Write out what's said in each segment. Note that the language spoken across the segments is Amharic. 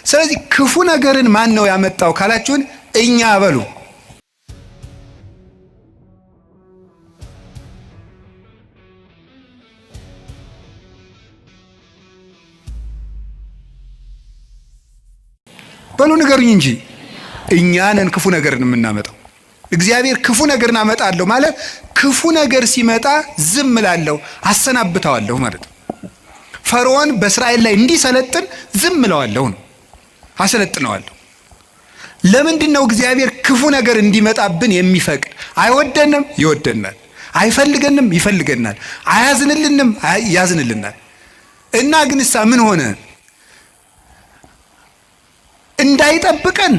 ስለዚህ ክፉ ነገርን ማን ነው ያመጣው ካላችሁን እኛ በሉ። በሉ ንገሩኝ እንጂ እኛ ነን ክፉ ነገርን የምናመጣው። እግዚአብሔር ክፉ ነገርን አመጣለሁ ማለት ክፉ ነገር ሲመጣ ዝም እላለሁ፣ አሰናብተዋለሁ ማለት ነው። ፈርዖን በእስራኤል ላይ እንዲሰለጥን ዝም እለዋለሁ ነው፣ አሰለጥነዋለሁ። ለምንድን ነው እግዚአብሔር ክፉ ነገር እንዲመጣብን የሚፈቅድ? አይወደንም? ይወደናል። አይፈልገንም? ይፈልገናል። አያዝንልንም? ያዝንልናል። እና ግንሳ ምን ሆነ? እንዳይጠብቀን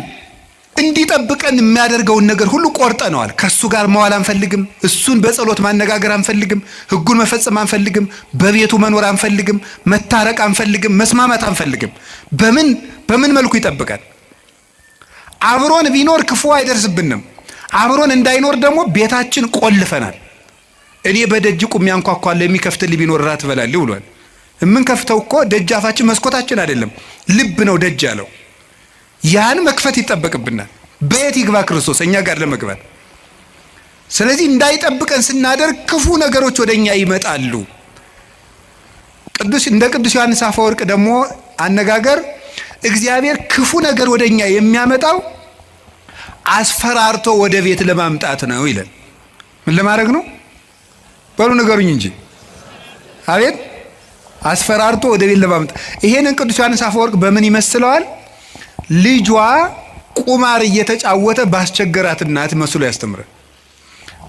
እንዲጠብቀን የሚያደርገውን ነገር ሁሉ ቆርጠነዋል። ከእሱ ጋር መዋል አንፈልግም። እሱን በጸሎት ማነጋገር አንፈልግም። ሕጉን መፈጸም አንፈልግም። በቤቱ መኖር አንፈልግም። መታረቅ አንፈልግም። መስማማት አንፈልግም። በምን በምን መልኩ ይጠብቀን? አብሮን ቢኖር ክፉ አይደርስብንም። አብሮን እንዳይኖር ደግሞ ቤታችን ቆልፈናል። እኔ በደጅ ቁሜ አንኳኳለሁ፣ የሚከፍትልኝ ቢኖር እራት እበላለሁ ብሏል። የምንከፍተው እኮ ደጃፋችን መስኮታችን አይደለም፣ ልብ ነው ደጅ ያለው። ያን መክፈት ይጠበቅብናል። በየት ይግባ ክርስቶስ? እኛ ጋር ለመግባት። ስለዚህ እንዳይጠብቀን ስናደርግ ክፉ ነገሮች ወደ እኛ ይመጣሉ። ቅዱስ እንደ ቅዱስ ዮሐንስ አፈወርቅ ደግሞ አነጋገር እግዚአብሔር ክፉ ነገር ወደ እኛ የሚያመጣው አስፈራርቶ ወደ ቤት ለማምጣት ነው ይላል። ምን ለማድረግ ነው? በሉ ንገሩኝ እንጂ። አቤት፣ አስፈራርቶ ወደ ቤት ለማምጣት። ይሄንን ቅዱስ ዮሐንስ አፈወርቅ በምን ይመስለዋል? ልጇ ቁማር እየተጫወተ ባስቸገራት እናት መስሎ ያስተምራል።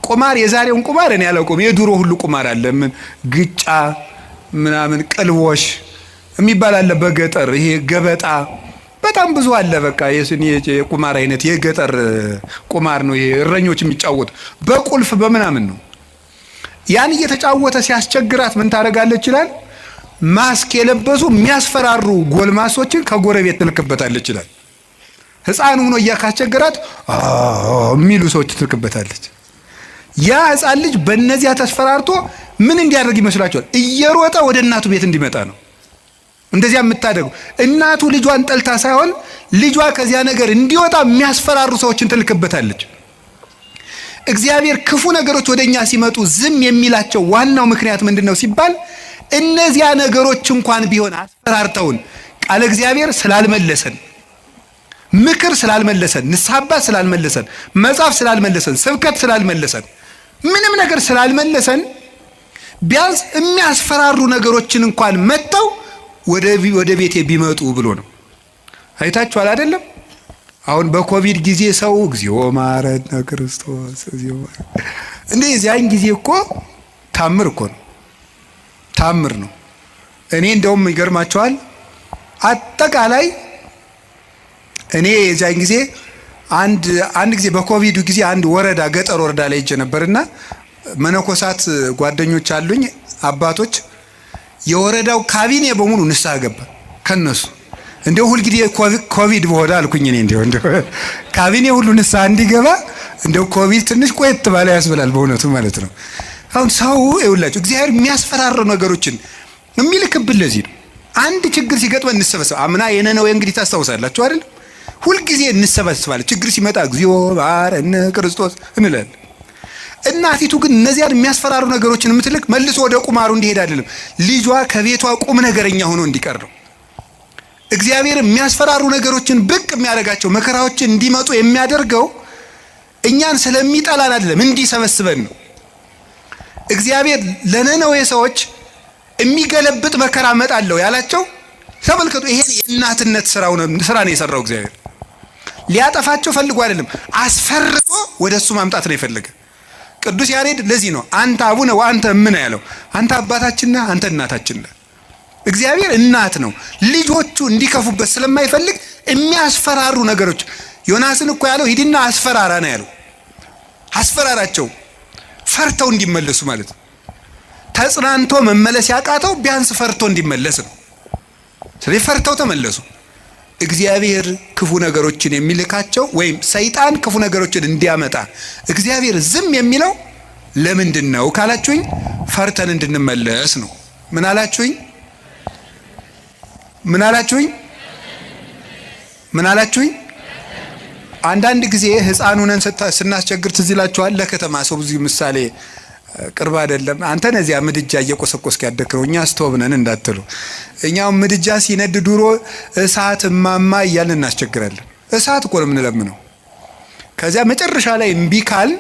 ቁማር የዛሬውን ቁማር እኔ አላውቀውም። የድሮ ሁሉ ቁማር አለ። ምን ግጫ ምናምን ቅልቦሽ የሚባል አለ በገጠር ይሄ ገበጣ በጣም ብዙ አለ። በቃ የቁማር አይነት የገጠር ቁማር ነው ይሄ። እረኞች የሚጫወቱ በቁልፍ በምናምን ነው። ያን እየተጫወተ ሲያስቸግራት ምን ታደርጋለች ይላል ማስክ የለበሱ የሚያስፈራሩ ጎልማሶችን ከጎረቤት ትልክበታለች ይላል። ሕፃን ሆኖ እያካስቸገራት የሚሉ ሰዎች ትልክበታለች። ያ ሕፃን ልጅ በእነዚያ ተስፈራርቶ ምን እንዲያደርግ ይመስላችኋል? እየሮጠ ወደ እናቱ ቤት እንዲመጣ ነው። እንደዚያ የምታደርገው እናቱ ልጇን ጠልታ ሳይሆን ልጇ ከዚያ ነገር እንዲወጣ የሚያስፈራሩ ሰዎችን ትልክበታለች። እግዚአብሔር ክፉ ነገሮች ወደ እኛ ሲመጡ ዝም የሚላቸው ዋናው ምክንያት ምንድን ነው ሲባል እነዚያ ነገሮች እንኳን ቢሆን አስፈራርተውን ቃለ እግዚአብሔር ስላልመለሰን፣ ምክር ስላልመለሰን፣ ንስሐ አባት ስላልመለሰን፣ መጽሐፍ ስላልመለሰን፣ ስብከት ስላልመለሰን፣ ምንም ነገር ስላልመለሰን ቢያንስ የሚያስፈራሩ ነገሮችን እንኳን መጥተው ወደ ቤቴ ቢመጡ ብሎ ነው። አይታችኋል አይደለም? አሁን በኮቪድ ጊዜ ሰው እግዚኦ መሐረነ ክርስቶስ እግዚኦ እንዴ! የዚያን ጊዜ እኮ ታምር እኮ ነው፣ ታምር ነው። እኔ እንደውም ይገርማቸዋል። አጠቃላይ እኔ የዚያን ጊዜ አንድ ጊዜ በኮቪዱ ጊዜ አንድ ወረዳ ገጠር ወረዳ ላይ ሄጄ ነበርና መነኮሳት ጓደኞች አሉኝ አባቶች። የወረዳው ካቢኔ በሙሉ ንስሐ ገባ ከነሱ። እንደው ሁልጊዜ ኮቪድ በሆነ አልኩኝ እኔ እንደው ካቢኔ ሁሉ ንስሐ እንዲገባ እንደው ኮቪድ ትንሽ ቆየት ባለ ያስብላል በእውነቱ ማለት ነው። አሁን ሰው ይኸውላችሁ እግዚአብሔር የሚያስፈራሩ ነገሮችን የሚልክብን ለዚህ ነው። አንድ ችግር ሲገጥመን እንሰበሰብ። አምና የነነዌ እንግዲህ ታስታውሳላችሁ አይደል? ሁልጊዜ እንሰበስባለን። ችግር ሲመጣ እግዚኦ መሐረነ ክርስቶስ እንላለን። እናቲቱ ግን እነዚያን የሚያስፈራሩ ነገሮችን የምትልክ መልሶ ወደ ቁማሩ እንዲሄድ አይደለም፣ ልጇ ከቤቷ ቁም ነገረኛ ሆኖ እንዲቀር ነው። እግዚአብሔር የሚያስፈራሩ ነገሮችን ብቅ የሚያደርጋቸው መከራዎችን እንዲመጡ የሚያደርገው እኛን ስለሚጠላን አይደለም፣ እንዲሰበስበን ነው። እግዚአብሔር ለነነዌ ሰዎች የሚገለብጥ መከራ እመጣለሁ ያላቸው ተመልከቱ። ይሄን የእናትነት ስራ ነው የሰራው እግዚአብሔር። ሊያጠፋቸው ፈልጎ አይደለም፣ አስፈርቶ ወደ እሱ ማምጣት ነው የፈለገ። ቅዱስ ያሬድ ለዚህ ነው አንተ አቡነ ወአንተ እምነ ያለው። አንተ አባታችን ነህ፣ አንተ እናታችን ነህ። እግዚአብሔር እናት ነው። ልጆቹ እንዲከፉበት ስለማይፈልግ የሚያስፈራሩ ነገሮች ዮናስን እኮ ያለው ሂድና አስፈራራ ነው ያለው። አስፈራራቸው ፈርተው እንዲመለሱ ማለት ነው። ተጽናንቶ መመለስ ያቃተው ቢያንስ ፈርቶ እንዲመለስ ነው። ስለዚህ ፈርተው ተመለሱ። እግዚአብሔር ክፉ ነገሮችን የሚልካቸው ወይም ሰይጣን ክፉ ነገሮችን እንዲያመጣ እግዚአብሔር ዝም የሚለው ለምንድን ነው ካላችሁኝ፣ ፈርተን እንድንመለስ ነው። ምን አላችሁኝ? ምን አላችሁኝ? ምን አላችሁኝ? አንዳንድ ጊዜ ሕፃን ሆነን ስናስቸግር ትዝ ይላችኋል። ለከተማ ሰው ብዙ ምሳሌ ቅርብ አይደለም። አንተ ነዚያ ምድጃ እየቆሰቆስክ ያደግከው እኛ ስቶብ ነን እንዳትሉ። እኛው ምድጃ ሲነድ ድሮ እሳት እማማ እያልን እናስቸግራለን። እሳት እኮ ነው የምንለምነው። ከዚያ መጨረሻ ላይ እምቢ ካልን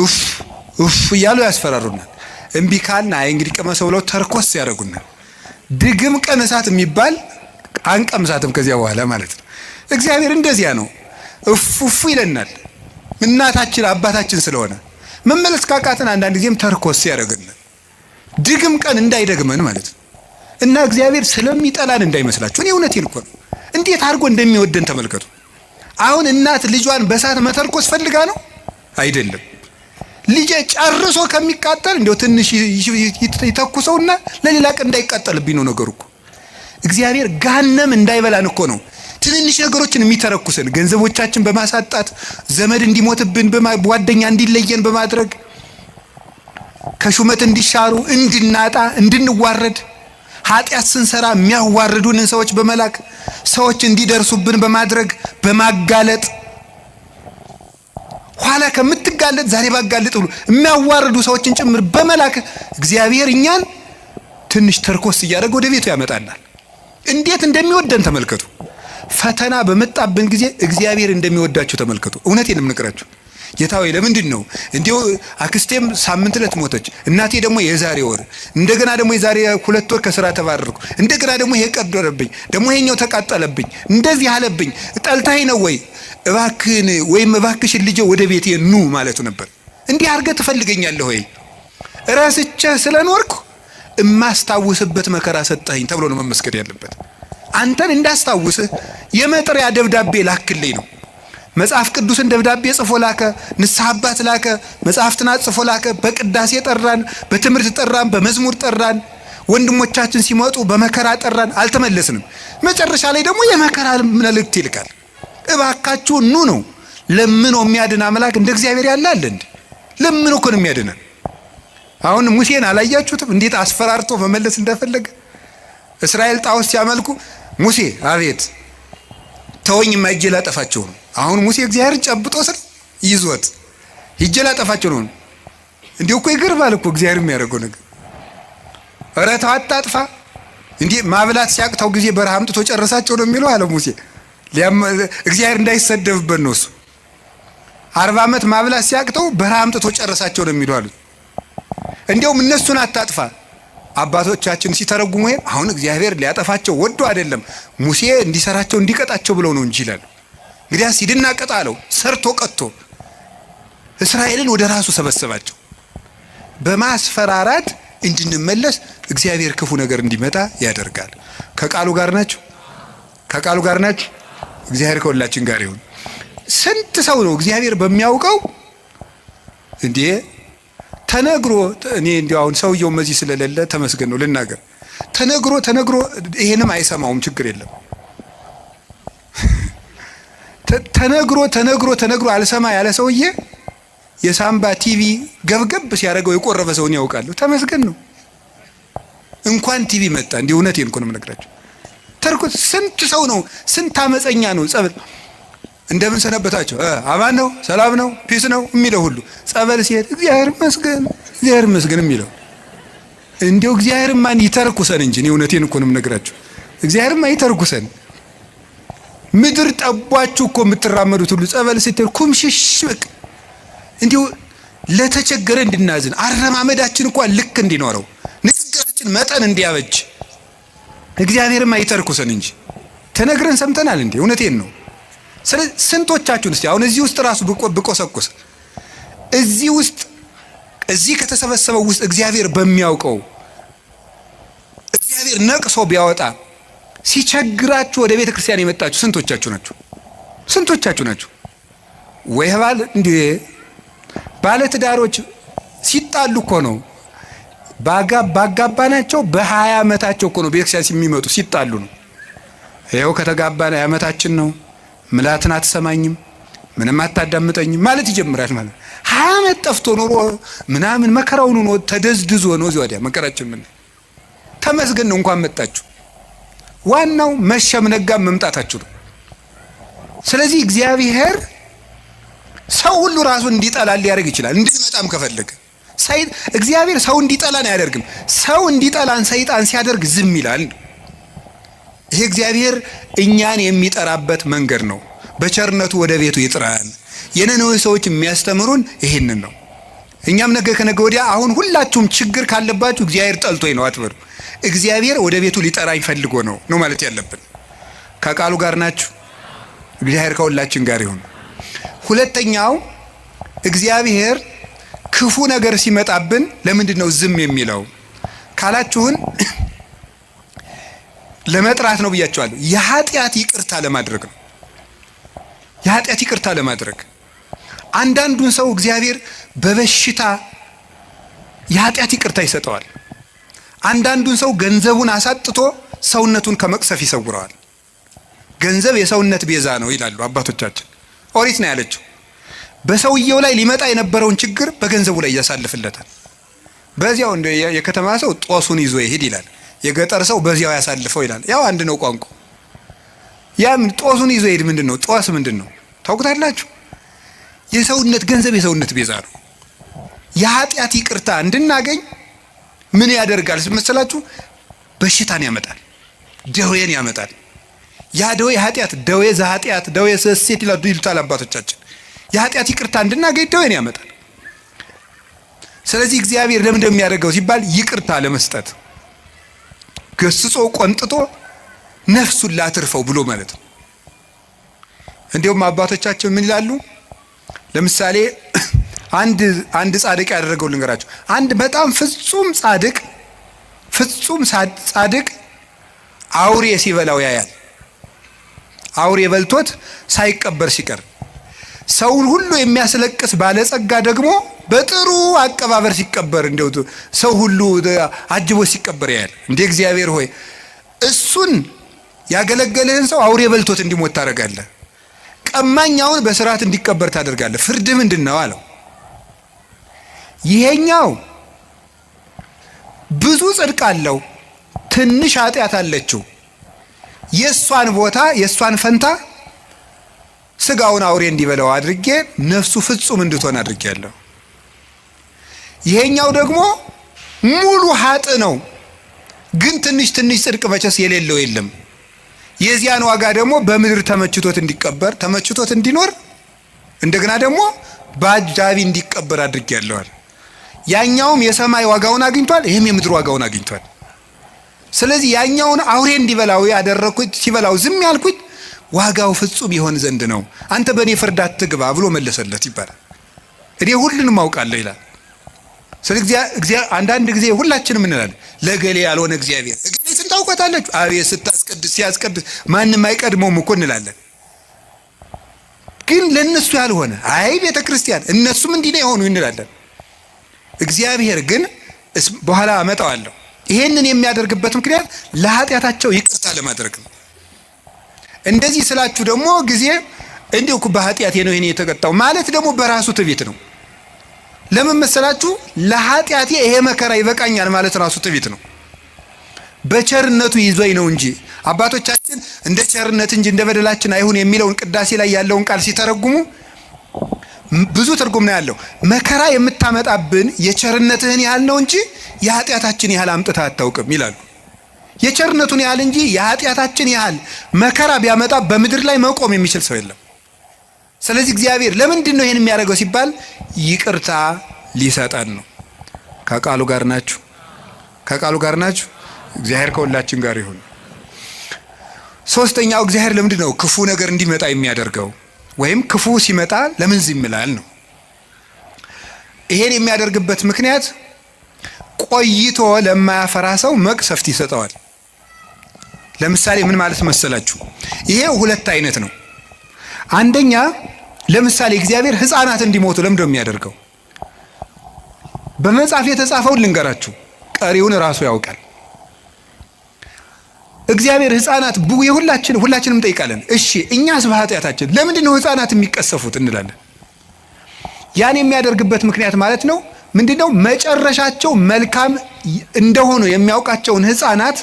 ኡፍ ኡፍ እያሉ ያስፈራሩናል። እምቢ ካልን አይ እንግዲህ ቅመሰው ብለው ተርኮስ ያደርጉናል። ድግም ቀን እሳት የሚባል አንቀምሳትም ከዚያ በኋላ ማለት ነው። እግዚአብሔር እንደዚያ ነው። እፍ እፍ ይለናል። እናታችን አባታችን ስለሆነ መመለስ ካቃተን አንዳንድ ጊዜም ተርኮስ ያደርገናል። ድግም ቀን እንዳይደግመን ማለት ነው። እና እግዚአብሔር ስለሚጠላን እንዳይመስላችሁ። እኔ እውነቴን እኮ ነው። እንዴት አድርጎ እንደሚወደን ተመልከቱ። አሁን እናት ልጇን በእሳት መተርኮስ ፈልጋ ነው አይደለም። ልጄ ጨርሶ ከሚቃጠል እንደው ትንሽ ይተኩሰውና ለሌላ ቀን እንዳይቃጠልብኝ ነው ነገሩ እኮ። እግዚአብሔር ገሃነም እንዳይበላን እኮ ነው ትንንሽ ነገሮችን የሚተረኩሰን፣ ገንዘቦቻችን በማሳጣት፣ ዘመድ እንዲሞትብን፣ ጓደኛ እንዲለየን በማድረግ፣ ከሹመት እንዲሻሩ፣ እንድናጣ፣ እንድንዋረድ፣ ኃጢአት ስንሰራ የሚያዋርዱንን ሰዎች በመላክ፣ ሰዎች እንዲደርሱብን በማድረግ፣ በማጋለጥ፣ ኋላ ከምትጋለጥ ዛሬ ባጋለጥ ብሎ የሚያዋርዱ ሰዎችን ጭምር በመላክ እግዚአብሔር እኛን ትንሽ ተርኮስ እያደረገ ወደ ቤቱ ያመጣናል። እንዴት እንደሚወደን ተመልከቱ። ፈተና በመጣብን ጊዜ እግዚአብሔር እንደሚወዳችሁ ተመልከቱ። እውነቴን የምነግራችሁ። ጌታ ሆይ ለምንድን ነው እንዲሁ? አክስቴም ሳምንት ዕለት ሞተች፣ እናቴ ደግሞ የዛሬ ወር፣ እንደገና ደግሞ የዛሬ 2 ወር ከስራ ተባረርኩ፣ እንደገና ደግሞ ይሄ ቀደረብኝ፣ ደግሞ ይሄኛው ተቃጠለብኝ፣ እንደዚህ አለብኝ፣ ጠልታኝ ነው ወይ? እባክህን ወይም እባክሽን ልጄ ወደ ቤቴ ኑ ማለቱ ነበር። እንዲህ አድርገህ ትፈልገኛለህ ወይ? ረስቼህ ስለኖርኩ እማስታውስበት መከራ ሰጠኸኝ ተብሎ ነው መመስገን ያለበት። አንተን እንዳስታውስህ የመጥሪያ ደብዳቤ ላክልኝ ነው። መጽሐፍ ቅዱስን ደብዳቤ ጽፎ ላከ፣ ንስሐ አባት ላከ፣ መጽሐፍትን ጽፎ ላከ። በቅዳሴ ጠራን፣ በትምህርት ጠራን፣ በመዝሙር ጠራን። ወንድሞቻችን ሲመጡ በመከራ ጠራን፣ አልተመለስንም። መጨረሻ ላይ ደግሞ የመከራ መልእክት ይልካል። እባካችሁ ኑ ነው። ለምኖ የሚያድን አምላክ እንደ እግዚአብሔር ያለ አለ እንዴ? ለምኖ እኮ ነው የሚያድነን። አሁን ሙሴን አላያችሁትም? እንዴት አስፈራርቶ መመለስ እንደፈለገ። እስራኤል ጣዖት ሲያመልኩ ሙሴ አቤት ተወኝ፣ ሂጄ ላጠፋቸው ነው። አሁን ሙሴ እግዚአብሔርን ጨብጦ ስል ይዞት ሂጄ ላጠፋቸው ነው። እንዲሁ እኮ ይገርማል እኮ እግዚአብሔር የሚያደርገው ነገር። ኧረ ተው አታጥፋ። እንዲህ ማብላት ሲያቅተው ጊዜ በረሃ አምጥቶ ጨረሳቸው ነው የሚለው አለ ሙሴ። እግዚአብሔር እንዳይሰደብበት ነው እሱ። 40 ዓመት ማብላት ሲያቅተው በረሃ አምጥቶ ጨረሳቸው ነው የሚለው አሉት። እንዲያውም እነሱን አታጥፋ አባቶቻችን ሲተረጉሙ አሁን እግዚአብሔር ሊያጠፋቸው ወዶ አይደለም፣ ሙሴ እንዲሰራቸው እንዲቀጣቸው ብለው ነው እንጂ ይላሉ። እንግዲያስ ሂድና ቅጣ አለው። ሰርቶ ቀጥቶ እስራኤልን ወደ ራሱ ሰበሰባቸው። በማስፈራራት እንድንመለስ እግዚአብሔር ክፉ ነገር እንዲመጣ ያደርጋል። ከቃሉ ጋር ናችሁ? ከቃሉ ጋር ናችሁ? እግዚአብሔር ከሁላችን ጋር ይሁን። ስንት ሰው ነው እግዚአብሔር በሚያውቀው እንዴ ተነግሮ፣ እኔ እንዲያው አሁን ሰውየው መዚህ ስለሌለ ተመስገን ነው ልናገር። ተነግሮ ተነግሮ ይሄንም አይሰማውም፣ ችግር የለም። ተነግሮ ተነግሮ ተነግሮ አልሰማ ያለ ሰውዬ የሳምባ ቲቪ ገብገብ ሲያደርገው የቆረበ ሰውን ያውቃሉ። ተመስገን ነው። እንኳን ቲቪ መጣ። እንዲህ እውነቴን እኮ ነው የምነግራቸው። ተርኩት ስንት ሰው ነው፣ ስንት አመፀኛ ነው። ጸበል እንደምን ሰነበታቸው፣ አማን ነው፣ ሰላም ነው፣ peace ነው የሚለው ሁሉ ጸበል ሲሄድ እግዚአብሔር ይመስገን እግዚአብሔር ይመስገን የሚለው እንዲያው እግዚአብሔርማ ይተርኩሰን እንጂ እኔ እውነቴን እኮ ነው የምነግራቸው። እግዚአብሔርማ ይተርኩሰን። ምድር ጠቧችሁ እኮ የምትራመዱት ሁሉ ጸበል ስትሄድ ኩምሽሽ በቃ እንዲሁ ለተቸገረ እንድናዝን አረማመዳችን እንኳን ልክ እንዲኖረው ንግግራችን መጠን እንዲያበጅ እግዚአብሔርማ ይተርኩሰን እንጂ ተነግረን ሰምተናል እንዴ? እውነቴን ነው። ስለዚህ ስንቶቻችሁን እስቲ አሁን እዚህ ውስጥ ራሱ ብቆሰቁስ እዚህ ውስጥ እዚህ ከተሰበሰበው ውስጥ እግዚአብሔር በሚያውቀው እግዚአብሔር ነቅሶ ቢያወጣ ሲቸግራችሁ ወደ ቤተ ክርስቲያን የመጣችሁ ስንቶቻችሁ ናችሁ? ስንቶቻችሁ ናችሁ? ወይ ባል እንዴ ባለ ትዳሮች ሲጣሉ እኮ ነው ባጋባናቸው በ20 ዓመታቸው እኮ ነው ቤተክርስቲያን የሚመጡ ሲጣሉ ነው። ይኸው ከተጋባን ዓመታችን ነው፣ ምላትን አትሰማኝም፣ ምንም አታዳምጠኝም ማለት ይጀምራል ማለት ነው። 20 ዓመት ጠፍቶ ኖሮ ምናምን መከራውን ሆኖ ተደዝድዞ ነው እዚህ ወዲያ መከራችን ምን ተመስገን ነው እንኳን መጣችሁ። ዋናው መሸም ነጋም መምጣታችሁ ነው። ስለዚህ እግዚአብሔር ሰው ሁሉ ራሱን እንዲጠላ ሊያደርግ ይችላል፣ እንድንመጣም ከፈለገ። እግዚአብሔር ሰው እንዲጠላን አያደርግም። ሰው እንዲጠላን ሰይጣን ሲያደርግ ዝም ይላል። ይሄ እግዚአብሔር እኛን የሚጠራበት መንገድ ነው። በቸርነቱ ወደ ቤቱ ይጥራን። የነነዌ ሰዎች የሚያስተምሩን ይሄንን ነው። እኛም ነገ ከነገ ወዲያ አሁን ሁላችሁም ችግር ካለባችሁ እግዚአብሔር ጠልቶኝ ነው አትበሉ። እግዚአብሔር ወደ ቤቱ ሊጠራኝ ፈልጎ ነው ነው ማለት ያለብን። ከቃሉ ጋር ናችሁ። እግዚአብሔር ከሁላችን ጋር ይሁን። ሁለተኛው እግዚአብሔር ክፉ ነገር ሲመጣብን ለምንድን ነው ዝም የሚለው ካላችሁን ለመጥራት ነው ብያቸዋለሁ። የኃጢአት ይቅርታ ለማድረግ ነው። የኃጢአት ይቅርታ ለማድረግ አንዳንዱን ሰው እግዚአብሔር በበሽታ የኃጢአት ይቅርታ ይሰጠዋል። አንዳንዱን ሰው ገንዘቡን አሳጥቶ ሰውነቱን ከመቅሰፍ ይሰውረዋል። ገንዘብ የሰውነት ቤዛ ነው ይላሉ አባቶቻችን። ኦሪት ነው ያለችው። በሰውየው ላይ ሊመጣ የነበረውን ችግር በገንዘቡ ላይ ያሳልፍለታል። በዚያው እንደ የከተማ ሰው ጦሱን ይዞ ይሄድ ይላል። የገጠር ሰው በዚያው ያሳልፈው ይላል። ያው አንድ ነው ቋንቋ። ያም ጦሱን ይዞ ይሄድ ምንድን ነው? ጦስ ምንድን ነው ታውቁታላችሁ? የሰውነት ገንዘብ የሰውነት ቤዛ ነው። የኃጢአት ይቅርታ እንድናገኝ ምን ያደርጋል መሰላችሁ? በሽታን ያመጣል፣ ደዌን ያመጣል። ያ ደዌ ኃጢአት፣ ደዌ ዘኃጢአት፣ ደዌ ዘሴት ይሉታል አባቶቻችን። የኃጢአት ይቅርታ እንድናገኝ ደዌን ያመጣል። ስለዚህ እግዚአብሔር ለምን እንደሚያደርገው ሲባል ይቅርታ ለመስጠት ገስጾ ቆንጥጦ ነፍሱን ላትርፈው ብሎ ማለት ነው። እንዲሁም አባቶቻችን ምን ይላሉ? ለምሳሌ አንድ ጻድቅ ያደረገው ልንገራቸው። አንድ በጣም ፍጹም ጻድቅ ፍጹም ጻድቅ አውሬ ሲበላው ያያል። አውሬ በልቶት ሳይቀበር ሲቀር፣ ሰውን ሁሉ የሚያስለቅስ ባለጸጋ ደግሞ በጥሩ አቀባበር ሲቀበር፣ እንደው ሰው ሁሉ አጅቦ ሲቀበር ያያል። እንደ እግዚአብሔር ሆይ እሱን ያገለገልህን ሰው አውሬ በልቶት እንዲሞት ታደርጋለህ። ቀማኛውን በስርዓት እንዲቀበር ታደርጋለህ። ፍርድ ምንድን ነው አለው። ይሄኛው ብዙ ጽድቅ አለው፣ ትንሽ ኃጢአት አለችው። የእሷን ቦታ የእሷን ፈንታ ስጋውን አውሬ እንዲበላው አድርጌ ነፍሱ ፍጹም እንድትሆን አድርጌያለሁ። ይሄኛው ደግሞ ሙሉ ሀጥ ነው፣ ግን ትንሽ ትንሽ ጽድቅ መቼስ የሌለው የለም። የዚያን ዋጋ ደግሞ በምድር ተመችቶት እንዲቀበር ተመችቶት እንዲኖር እንደገና ደግሞ በአጃቢ እንዲቀበር አድርጌያለሁ። ያኛውም የሰማይ ዋጋውን አግኝቷል፣ ይህም የምድር ዋጋውን አግኝቷል። ስለዚህ ያኛውን አውሬ እንዲበላው ያደረኩት ሲበላው ዝም ያልኩት ዋጋው ፍጹም ይሆን ዘንድ ነው። አንተ በእኔ ፍርድ አትግባ ብሎ መለሰለት ይባላል። እኔ ሁሉንም አውቃለሁ ይላል። ስለዚህ አንዳንድ ጊዜ ሁላችንም እንላለን ለገሌ ያልሆነ እግዚአብሔር እገሌ ስንት ታውቃታላችሁ? አቤት ስታስቀድስ ሲያስቀድስ ማንም አይቀድመውም እኮ እንላለን። ግን ለነሱ ያልሆነ አይ ቤተ ክርስቲያን እነሱም እንዲህ ነው የሆኑ እንላለን። እግዚአብሔር ግን በኋላ አመጣዋለሁ። ይሄንን የሚያደርግበት ምክንያት ለኃጢአታቸው ይቅርታ ለማድረግ ነው። እንደዚህ ስላችሁ ደግሞ ጊዜ እንዲሁ እኮ በኃጢአቴ ነው ይሄን የተቀጣው ማለት ደግሞ በራሱ ትዕቢት ነው። ለምን መሰላችሁ? ለኃጢአቴ ይሄ መከራ ይበቃኛል ማለት ራሱ ትዕቢት ነው። በቸርነቱ ይዞኝ ነው እንጂ አባቶቻችን እንደ ቸርነት እንጂ እንደ በደላችን አይሁን የሚለውን ቅዳሴ ላይ ያለውን ቃል ሲተረጉሙ ብዙ ትርጉም ነው ያለው። መከራ የምታመጣብን የቸርነትህን ያህል ነው እንጂ የኃጢአታችን ያህል አምጥተህ አታውቅም ይላሉ። የቸርነቱን ያህል እንጂ የኃጢአታችን ያህል መከራ ቢያመጣ በምድር ላይ መቆም የሚችል ሰው የለም። ስለዚህ እግዚአብሔር ለምንድን ነው ይህን የሚያደርገው ሲባል ይቅርታ ሊሰጠን ነው። ከቃሉ ጋር ናችሁ? ከቃሉ ጋር ናችሁ? እግዚአብሔር ከሁላችን ጋር ይሁን። ሶስተኛው እግዚአብሔር ለምንድን ነው ክፉ ነገር እንዲመጣ የሚያደርገው? ወይም ክፉ ሲመጣ ለምን ዝም ይላል ነው። ይሄን የሚያደርግበት ምክንያት ቆይቶ ለማያፈራ ሰው መቅሰፍት ይሰጠዋል። ለምሳሌ ምን ማለት መሰላችሁ? ይሄ ሁለት አይነት ነው። አንደኛ ለምሳሌ እግዚአብሔር ሕፃናት እንዲሞቱ ለምንድን ነው የሚያደርገው? በመጽሐፍ የተጻፈውን ልንገራችሁ፣ ቀሪውን ራሱ ያውቃል። እግዚአብሔር ሕፃናት የሁላችን ሁላችንም እንጠይቃለን። እሺ እኛስ በኃጢአታችን ለምንድን ነው ሕፃናት የሚቀሰፉት እንላለን። ያን የሚያደርግበት ምክንያት ማለት ነው ምንድን ነው? መጨረሻቸው መልካም እንደሆኑ የሚያውቃቸውን ሕፃናት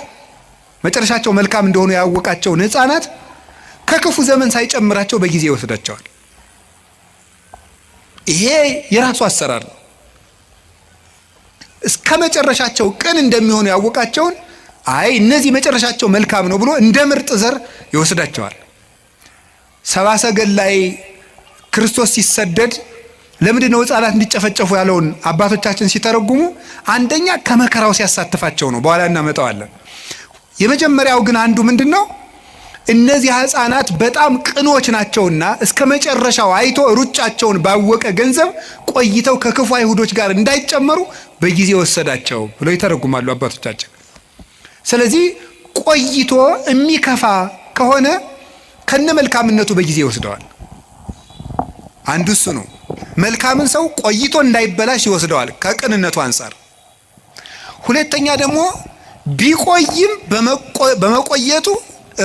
መጨረሻቸው መልካም እንደሆኑ ያወቃቸውን ሕፃናት ከክፉ ዘመን ሳይጨምራቸው በጊዜ ይወስዳቸዋል። ይሄ የራሱ አሰራር ነው። እስከ መጨረሻቸው ቅን እንደሚሆኑ ያወቃቸውን አይ እነዚህ መጨረሻቸው መልካም ነው ብሎ እንደ ምርጥ ዘር ይወስዳቸዋል። ሰብአ ሰገል ላይ ክርስቶስ ሲሰደድ ለምንድን ነው ሕፃናት እንዲጨፈጨፉ ያለውን አባቶቻችን ሲተረጉሙ አንደኛ ከመከራው ሲያሳትፋቸው ነው። በኋላ እናመጣዋለን። የመጀመሪያው ግን አንዱ ምንድን ነው? እነዚህ ሕፃናት በጣም ቅኖች ናቸውና እስከ መጨረሻው አይቶ ሩጫቸውን ባወቀ ገንዘብ ቆይተው ከክፉ አይሁዶች ጋር እንዳይጨመሩ በጊዜ ወሰዳቸው ብለው ይተረጉማሉ አባቶቻችን። ስለዚህ ቆይቶ የሚከፋ ከሆነ ከነ መልካምነቱ በጊዜ ይወስደዋል። አንዱ እሱ ነው። መልካምን ሰው ቆይቶ እንዳይበላሽ ይወስደዋል ከቅንነቱ አንጻር። ሁለተኛ ደግሞ ቢቆይም በመቆየቱ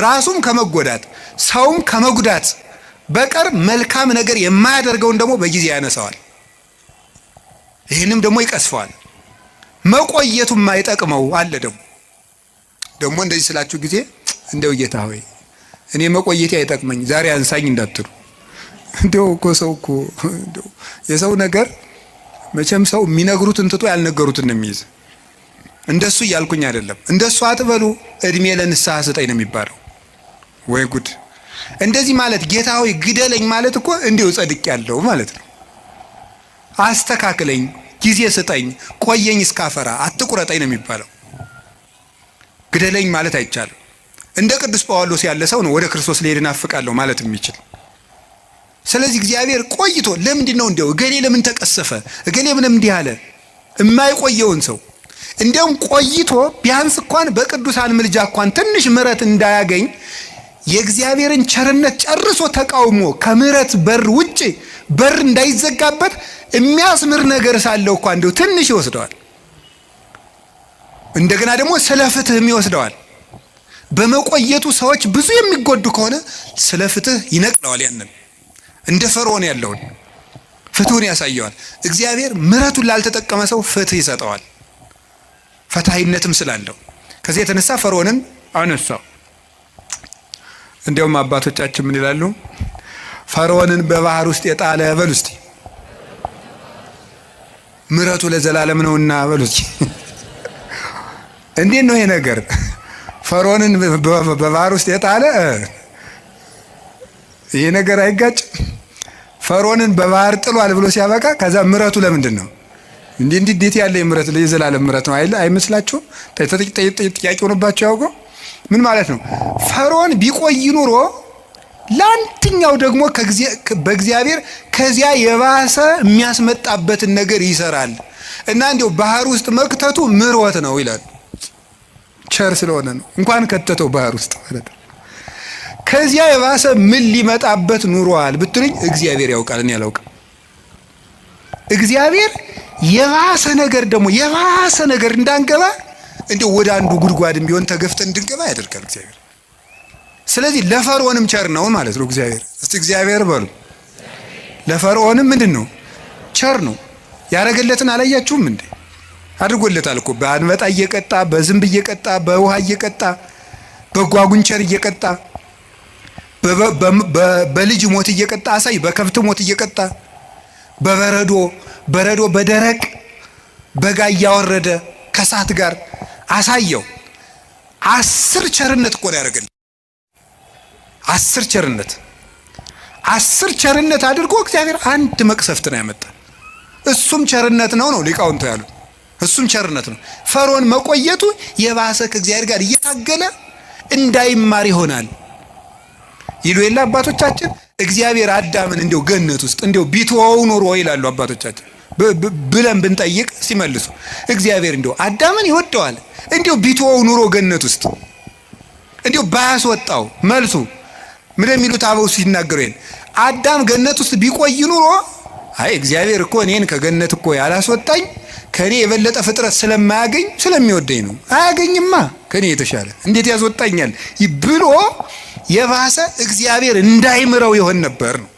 ራሱም ከመጎዳት ሰውም ከመጉዳት በቀር መልካም ነገር የማያደርገውን ደግሞ በጊዜ ያነሳዋል። ይህንም ደግሞ ይቀስፈዋል። መቆየቱ የማይጠቅመው አለ። ደግሞ እንደዚህ ስላችሁ ጊዜ እንደው ጌታ ሆይ እኔ መቆየቴ አይጠቅመኝ ዛሬ አንሳኝ እንዳትሉ። እንደው እኮ ሰው እኮ እንደው የሰው ነገር መቼም ሰው የሚነግሩትን ትቶ ያልነገሩትን ነው የሚይዝ። እንደሱ እያልኩኝ አይደለም። እንደሱ አትበሉ፣ እድሜ ለንስሐ ስጠኝ ነው የሚባለው። ወይ ጉድ! እንደዚህ ማለት ጌታ ሆይ ግደለኝ ማለት እኮ እንዲሁ ጸድቅ ያለው ማለት ነው። አስተካክለኝ፣ ጊዜ ስጠኝ፣ ቆየኝ እስካፈራ አትቁረጠኝ ነው የሚባለው። ግደለኝ ማለት አይቻልም። እንደ ቅዱስ ጳውሎስ ያለ ሰው ነው ወደ ክርስቶስ ልሄድ እናፍቃለሁ ማለት የሚችል። ስለዚህ እግዚአብሔር ቆይቶ ለምንድን ነው እንዲያው እገሌ ለምን ተቀሰፈ፣ እገሌ ምንም እንዲህ አለ የማይቆየውን ሰው እንዲያውም ቆይቶ ቢያንስ እንኳን በቅዱሳን ምልጃ እንኳን ትንሽ ምሕረት እንዳያገኝ የእግዚአብሔርን ቸርነት ጨርሶ ተቃውሞ ከምሕረት በር ውጭ በር እንዳይዘጋበት የሚያስምር ነገር ሳለው እንኳን እንዲያው ትንሽ ይወስደዋል። እንደገና ደግሞ ስለ ፍትህም ይወስደዋል። በመቆየቱ ሰዎች ብዙ የሚጎዱ ከሆነ ስለ ፍትህ ይነቅለዋል። ያንን እንደ ፈርዖን ያለውን ፍትሁን ያሳየዋል። እግዚአብሔር ምሕረቱን ላልተጠቀመ ሰው ፍትህ ይሰጠዋል፣ ፈታሂነትም ስላለው። ከዚህ የተነሳ ፈርዖንን አነሳው። እንዲያውም አባቶቻችን ምን ይላሉ? ፈርዖንን በባህር ውስጥ የጣለ በሉ እስቲ፣ ምሕረቱ ለዘላለም ነውና በሉ እስቲ። እንዴት ነው ይሄ ነገር? ፈርዖንን በባህር ውስጥ የጣለ ይሄ ነገር አይጋጭም? ፈርዖንን በባህር ጥሏል ብሎ ሲያበቃ ከዛ ምሕረቱ ለምንድን ነው እንዴ? እንዴት ያለ ምሕረት የዘላለም ምሕረት ነው አይደል? አይመስላችሁም? ጥያቄ ሆኖባችሁ ያውቀው ምን ማለት ነው? ፈርዖን ቢቆይ ኑሮ ለአንድኛው ደግሞ በእግዚአብሔር ከዚያ የባሰ የሚያስመጣበትን ነገር ይሰራል እና እንዲያው ባህር ውስጥ መክተቱ ምሮት ነው ይላል። ቸር ስለሆነ ነው እንኳን ከተተው ባህር ውስጥ ማለት ነው። ከዚያ የባሰ ምን ሊመጣበት ኑሯል ብትሉኝ እግዚአብሔር ያውቃል፣ እኔ አላውቅም። እግዚአብሔር የባሰ ነገር ደግሞ የባሰ ነገር እንዳንገባ እንዲያው ወደ አንዱ ጉድጓድም ቢሆን ተገፍተን እንድንገባ ያደርጋል እግዚአብሔር። ስለዚህ ለፈርዖንም ቸር ነው ማለት ነው እግዚአብሔር። እስቲ እግዚአብሔር በሉ። ለፈርዖንም ምንድን ነው? ቸር ነው። ያደረገለትን አላያችሁም እንዴ? አድርጎለታል እኮ በአንበጣ እየቀጣ፣ በዝንብ እየቀጣ፣ በውሃ እየቀጣ፣ በጓጉንቸር እየቀጣ፣ በልጅ ሞት እየቀጣ አሳይ፣ በከብት ሞት እየቀጣ፣ በበረዶ በረዶ በደረቅ በጋ እያወረደ ከእሳት ጋር አሳየው። 10 ቸርነት እኮ ነው ያደረገለት። 10 ቸርነት 10 ቸርነት አድርጎ እግዚአብሔር አንድ መቅሰፍት ነው ያመጣ። እሱም ቸርነት ነው ነው ሊቃውንቱ ያሉት። እሱም ቸርነት ነው። ፈርዖን መቆየቱ የባሰ ከእግዚአብሔር ጋር እየታገለ እንዳይማር ይሆናል ይሉ የለ አባቶቻችን። እግዚአብሔር አዳምን እንዲያው ገነት ውስጥ እንዲያው ቢተወው ኖሮ ይላሉ አባቶቻችን ብለን ብንጠይቅ ሲመልሱ እግዚአብሔር እንዲያው አዳምን ይወደዋል፣ እንዲያው ቢተወው ኑሮ ገነት ውስጥ እንዲያው ባያስወጣው። መልሱ ምን የሚሉት አበው ሲናገሩ ይሄን አዳም ገነት ውስጥ ቢቆይ ኑሮ አይ እግዚአብሔር እኮ እኔን ከገነት እኮ ያላስወጣኝ ከኔ የበለጠ ፍጥረት ስለማያገኝ ስለሚወደኝ ነው። አያገኝማ ከኔ የተሻለ እንዴት ያስወጣኛል ብሎ የባሰ እግዚአብሔር እንዳይምረው ይሆን ነበር ነው።